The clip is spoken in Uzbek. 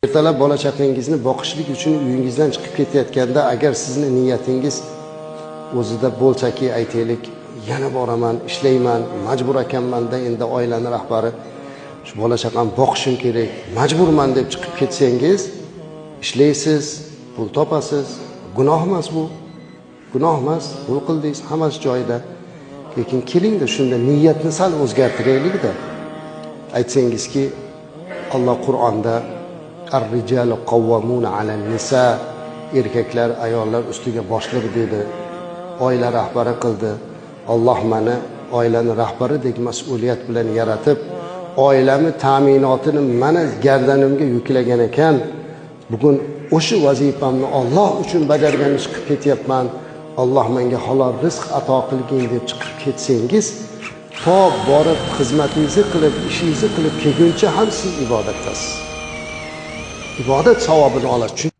Ertalab bola chaqangizni boqishlik uchun uyingizdan chiqib ketayotganda agar sizni niyatingiz o'zida bo'lsaki, aytaylik, yana boraman, ishlayman, majbur ekanman-da, endi oilani rahbari, shu bola chaqam boqishim kerak, majburman deb chiqib ketsangiz, ishlaysiz, pul topasiz, gunoh emas bu. Gunoh emas, pul qildingiz, hammasi joyida. Lekin kelingda shunda niyatni sal o'zgartiraylik-da. Aytsangizki, Alloh Qur'onda ar-rijalu qawwamuna 'alan-nisa, erkaklar ayollar ustiga boshliq dedi. Oila rahbari qildi. Alloh meni oilani rahbaridek mas'uliyat bilan yaratib, oilami ta'minotini mana gardanimga yuklagan ekan. Bugun o'sha vazifamni Alloh uchun bajargani chiqib ketyapman. Alloh menga halol rizq ato qilgin deb chiqib ketsangiz, to borib xizmatingizni qilib, ishingizni qilib kelguncha ham siz ibodatdasiz. Ibodat savobini olasiz.